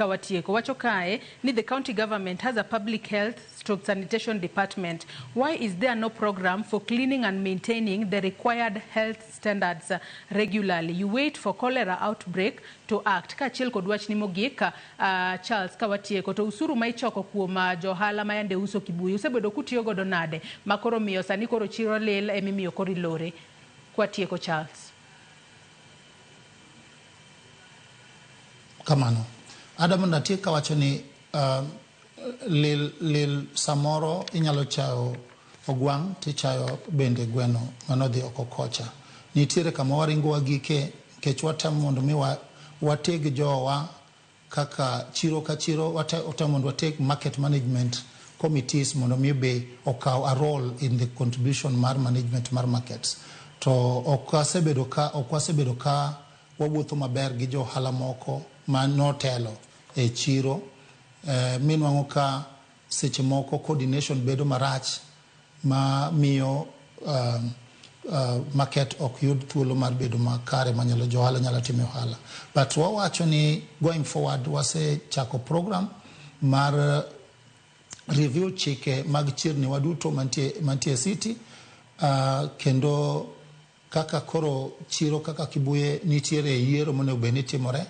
Ka watieko, wacho kae ni the county government has a public health stroke sanitation department. Why is there no program for cleaning and maintaining the required health standards regularly? You wait for cholera outbreak to act. Kaachiel kod wachni mogik, Charles, ka watieko, to usuru ma ichoko kuom johala ma yande uso Kibuye usebedo kutiyo godo nade ma koro miyo sani koro chiro lil emimiyo koro ilore? Kwatieko, Charles. Kamano. Adam natiek kawacho ni lil lil samoro inyalo chayo ogwang' tichayo bende gweno manodhi oko kocha. Nitiere kama waringo wagike nikech watemo mondo mi wateg jowa kaka chiro ka chiro watemo mondo wateg market management committees mondo mi be okaw a role in the contribution mar management mar markets. To ok wasebedo ka ok wasebedo ka wawuotho maber gi jo ohala moko ma notelo e chiro minwang'o ka seche moko coordination bedo marach ma miyo market ok yud thuolo mar bedo makare manyalo jo ohala nyalo timo ohala. But wawacho ni going forward wasechako program mar review chike mag chirni waduto mantie e city, kendo kaka koro chiro kaka Kibuye nitiere yiero monego bed ni timore.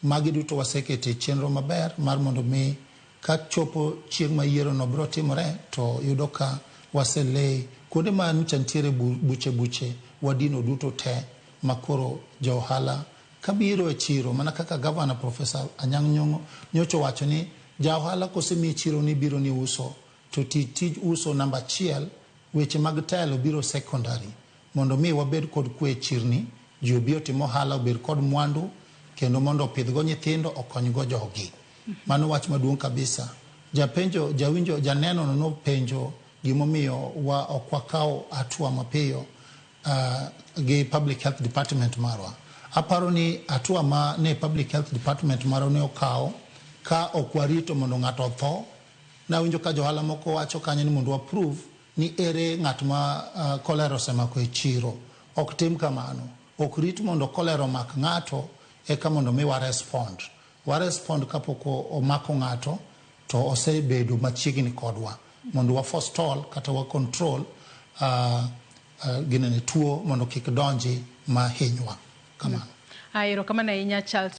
Magi duto wasekete chenro maber mar mondo mi ka chopo chieng' ma yiero no biro timore to yudo ka waselay kuonde ma nyocha nitiere buche buche wadino duto te ma koro jo ohala kabiro e chiro mana kaka Governor Professor Anyang' Nyong'o nyocha owacho ni ja ohala kosemiyi chiro ni biro ni uso to ti tij uso namba achiel, weche mag telo biro secondary mondo mi wabed kod kwe e chirni, ji obi otim ohala, obed kod mwandu kendo mondo opidhgo nyithindo, okonygo jogi. Mano wach maduong' kabisa. Japenjo, jawinjo, janeno no nopenjo gimomiyo wa ok wakaw hatua mapiyo gi public health department marwa. Aparo ni hatua ma ne public health department marwa ne okawo ka ok warito mondo ng'ato otho. Nawinjo ka johala moko wacho kanyo ni mondo wa prove ni ere ng'at ma cholera osemako e chiro. Ok tim kamano. Ok rit mondo cholera omak ng'ato eka mondo mi wa respond. Wa respond kapok omako ng'ato to osebedo machiegni kodwa mondo wa forestall kata wa control ginene tuo mondo kik donji ma hinywa. Kamano. Erokamano ahinya, Charles.